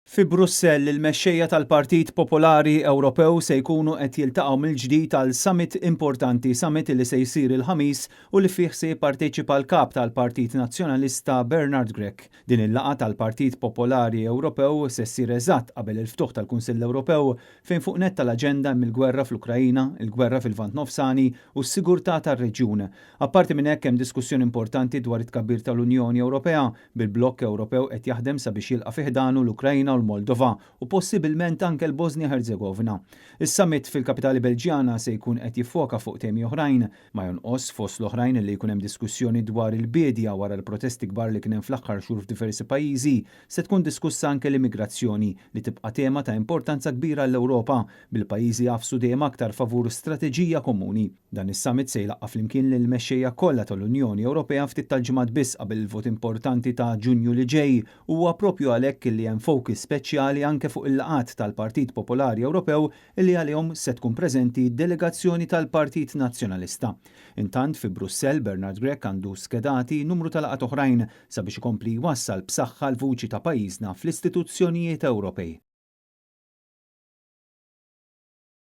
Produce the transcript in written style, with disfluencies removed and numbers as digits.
Fi Brussell, il-mexxejja tal-Partit Popolari Ewropew se jkunu qed jiltaqgħu mill-ġdid għal summit importanti, summit li se jsir il-Ħamis u li fih se jipparteċipa l-kap tal-Partit Nazzjonalista Bernard Grech. Din il-laqgħa tal-Partit Popolari Ewropew se ssir eżatt qabel il-ftuħ tal-Kunsill Ewropew fejn fuq nett tal-aġenda hemm il-gwerra fl-Ukrajina, il-gwerra fil-Lvant Nofsani u s-sigurtà tar-reġjun. Apparti minn hekk hemm diskussjoni importanti dwar it-tkabbir tal-Unjoni Ewropea, bil-blokk Ewropew qed jaħdem sabiex jilqa' fi ħdanu l-Ukrajna u l-Moldova u possibilment anke l-Bosnia Herzegovina. Is-summit fil-kapitali Belġjana se jkun qed jiffoka fuq temi oħrajn. Ma jonqos fost l-oħrajn li jkun hemm diskussjoni dwar il-biedja wara l-protesti kbar li kien hemm fl-aħħar xhur f'diversi pajjiżi. Se tkun diskussa anke l-immigrazzjoni li tibqa' tema ta' importanza kbira għall-Ewropa, bil-pajjiżi jagħfsu dejjem aktar favur strateġija komuni. Dan is-summit se jlaqqa' flimkien lill-mexxejja kollha tal-Unjoni Ewropea ftit tal-ġimgħat biss qabel il-vot importanti ta' Ġunju li ġej u huwa proprju għalhekk li hemm focus speċjali anke fuq il-laqgħat tal-Partit Popolari Ewropew li għalihom se tkun preżenti delegazzjoni tal-Partit Nazzjonalista. Intant fi Brussell Bernard Grech għandu skedati numru ta' laqgħat oħrajn sabiex ikompli jwassal b'saħħa l-vuċi ta' pajjiżna fl-istituzzjonijiet Ewropej.